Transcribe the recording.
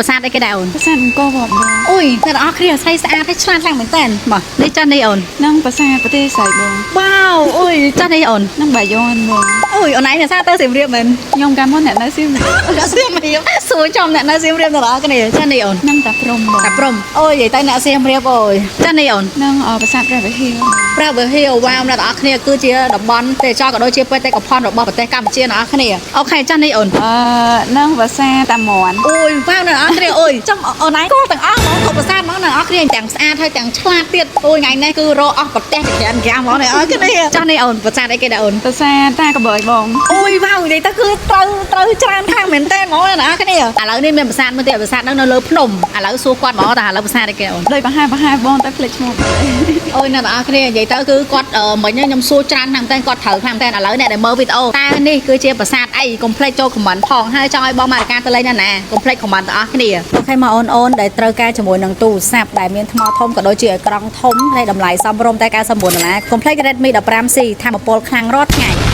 ប្រាសាទអីគេដែរអូន? ប្រាសាទអង្គរវត្តបង។ អូយអ្នកទាំងអស់គ្នាស្អីស្អាតហើយឆ្លាតខ្លាំងមែនតើបាទនេះចាស់នេះអូន? នឹងប្រាសាទប្រទេសសៃបង។ វ៉ាវអូយចាស់នេះអូន? នឹងបាយ័នបង។ អូយអូនឯងអ្នកសាទៅសៀមរាបមែន? ខ្ញុំកាលមុនអ្នកនៅសៀមរាប។ អ្នកសៀមរាបសួរចំអ្នកនៅសៀមរាបទាំងអស់គ្នាចាស់នេះអូន? នឹងតាព្រំបង។ តាព្រំអូយនិយាយទៅអ្នកសៀមរាបអូយចាស់នេះអូន? នឹងប្រាសាទព្រះវិហារ។ ព្រះវិហារវ៉ាវអ្នកទាំងអស់គ្នាគឺជាតំបន់ទេសចរក៏ដូចជាបេតិកភណ្ឌរបស់ប្រទេសកម្ពុជាអ្នកទាំងអស់គ្នាOK ចាស់នេះអូន? នឹងប្រាសាទតាមាន់។ អូយវ៉ាវអ្នកទាំងអស់គ្នាអូយចំអូនឯងក៏ទាំងអស់ហ្មងគ្រប់ប្រាសាទហ្មងអ្នកទាំងអស់គ្នាទាំងស្អាតហើយទាំងឆ្លាតទៀតអូយថ្ងៃនេះគឺរកអស់ប្រទេសចក្រានក្រាមហ្មងអ្នកទាំងអស់គ្នាចាស់នេះអូនប្រាសាទអីគេដែរអូន? ប្រាសាទតាក្របីបង។ អូយវ៉ាវនិយាយទៅគឺត្រូវត្រូវច្រើនខ្លាំងមែនតើហ្មងអ្នកទាំងអស់គ្នាឥឡូវនេះមានប្រាសាទមួយទៀតប្រាសាទហ្នឹងនៅលើភ្នំឥឡូវសួរគាត់ហ្មងតើឥឡូវប្រាសាទអីគេអូន? ដូចប្រហែលប្រហែលបងតែភ្លេចឈ្មោះ។ អូយអ្នកទាំងអស់គ្នានិយាយទៅគឺគាត់មិញខ្ញុំសួរច្រើនខ្លាំងមែនតើគាត់ត្រូវខ្លាំងមែនតើឥឡូវអ្នកដែលមើលវីដេអូតើនេះគឺជាប្រាសាទអីកុំភ្លេចចូល comment ផងហើយចង់ឲ្យបងមកការទៅលេងណាណាកុំភ្លេច comment ទាំងអស់គ្នាOK មកអូនអូនដែលត្រូវការជាមួយនឹងទូរស័ព្ទដែលមានថ្មធំក៏ដូចជាអេក្រង់ធំហើយតម្លៃសមរម្យតែ99ដុល្លារកុំភ្លេច Redmi 15C ថាមពលខ្លាំងរាល់ថ្ងៃ។